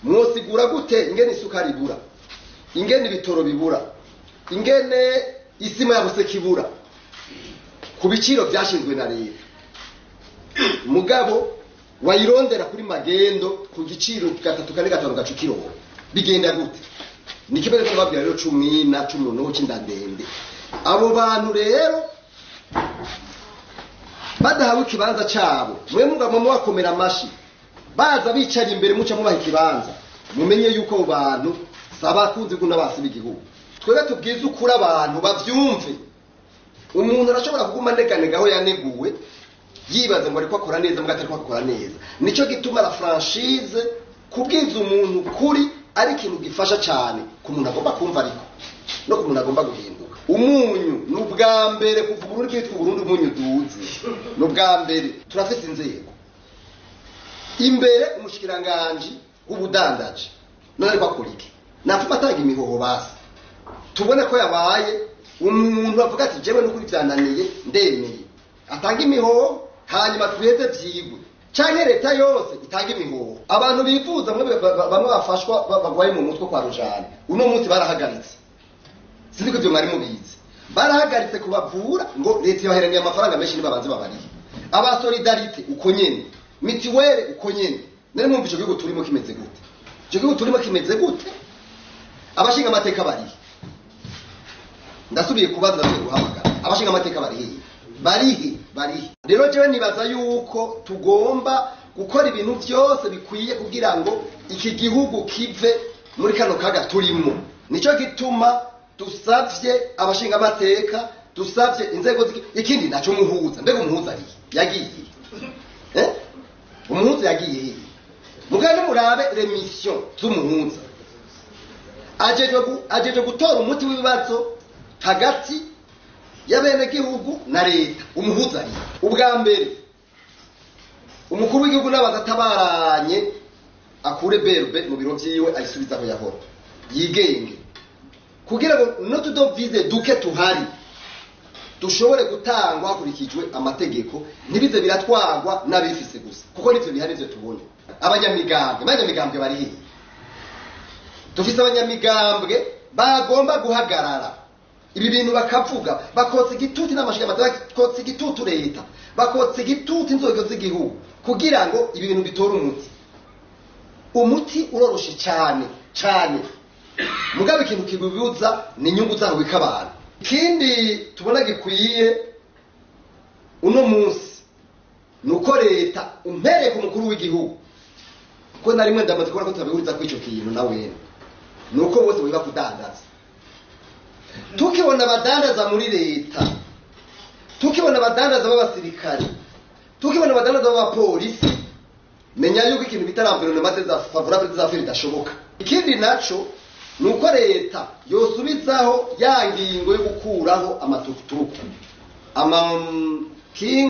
Mwosigura gute ingene isukari ibura, ingene ibitoro bibura, ingene isima ya kibura ku biciro byashinzwe na leta, mugabo wayirondera kuri magendo ku giciro gatatu kane gatanu gacu kirongo? Bigenda gute? Ni kibazo tubabwira rero c'umwina c'umunoho c'indandende. Abo bantu rero badahawe ikibanza cabo, mwe mugabo mubakomera amashi, baza bicara imbere, muca mubaha ikibanza, mumenye yuko abo bantu si abakunzi n'abasi b'igihugu. Twebwe tubwize ukuri abantu bavyumve. Umuntu arashobora kuguma aneganega aho yaneguwe, yibaza ngo ariko akora neza, mbwa atariko akora neza. Nico gituma la franchise, kubwiza umuntu kuri, ari ikintu gifasha cyane ku muntu agomba kumva, ariko no ku muntu agomba guhinduka. Umunyu ni ubwa mbere kuva Uburundi bwitwa Uburundi umunyu duze, ni ubwa mbere. Turafise inzego imbere, umushikiranganji w'ubudandaji none ariko akora iki? Napfuma atanga imihoho basi, tubone ko yabaye umuntu avuga ati: "Jewe n'ukuri byananiye, ndemeye." Atanga imihoho, hanyuma tuheze vyigwe, canke leta yose itanga imihoho. Abantu bivuza bamwe bafashwa bagwaye mu mutwe kwa Rujane, uno munsi barahagaritse. Sinzi ko ivyo mwari mubizi. Barahagaritse kubavura ngo leta yabaheraniye amafaranga menshi, nibabanze babarihe. Aba solidarité uko nyene, mutuelle uko nyene. Nari mwumva ico gihugu turimo kimeze gute? Ico gihugu turimo kimeze gute? Abashinga amateka barihe? Ndasubiye kubaza, ndasubiye guhamagara, abashinga amateka barihe? Barihe? Barihe? Rero jewe nibaza yuko tugomba gukora ibintu byose bikwiye kugira ngo iki gihugu kive muri kano kaga turimo. Nico gituma dusavye abashinga amateka, dusavye inzego. Ikindi naco, muhuza, mbega umuhuza arihe? Yagiye eh? Umuhuza yagiye hehe? Mugende murabe les missions z'umuhuza. Ajejwe gutora umuti w'ibibazo hagati y'abenegihugu na leta. Umuhuza ari ubwa mbere umukuru w'igihugu n'abaza atabaranye, akure BRB mu biro vyiwe, ayisubize aho yahora, yigenge, kugira ngo n'utu devises duke tuhari dushobore gutangwa hakurikijwe amategeko, ntibize biratwagwa n'abifise gusa, kuko nivyo bihari, nivyo tubona. Abanyamigambwe bari hehe? Dufise abanyamigambwe bagomba guhagarara ibi bintu, bakavuga, bakotsa igitutu n'amashiga, bakotsa igitutu leta, bakotsa igitutu inzego z'igihugu, kugira ngo ibi bintu bitore umuti. Umuti uroroshe cyane cyane, mugabo ikintu kibibuza ni inyungu zabo bik'abantu. Ikindi tubona gikwiye uno munsi ni uko leta, umpereye ku mukuru w'igihugu, ko na rimwe ndamaze kubona ko tutabihuriza kuri ico kintu na wene, ni uko bose biba kudandaza. Tukibona abadandaza muri leta, tukibona abadandaza b'abasirikare, tukibona abadandaza b'abapolisi, menya yuko ikintu bita l'environnement favorable des affaires idashoboka. Ikindi naco ni uko leta yosubizaho ya ngingo yo gukuraho amatukutuku, ama kinga.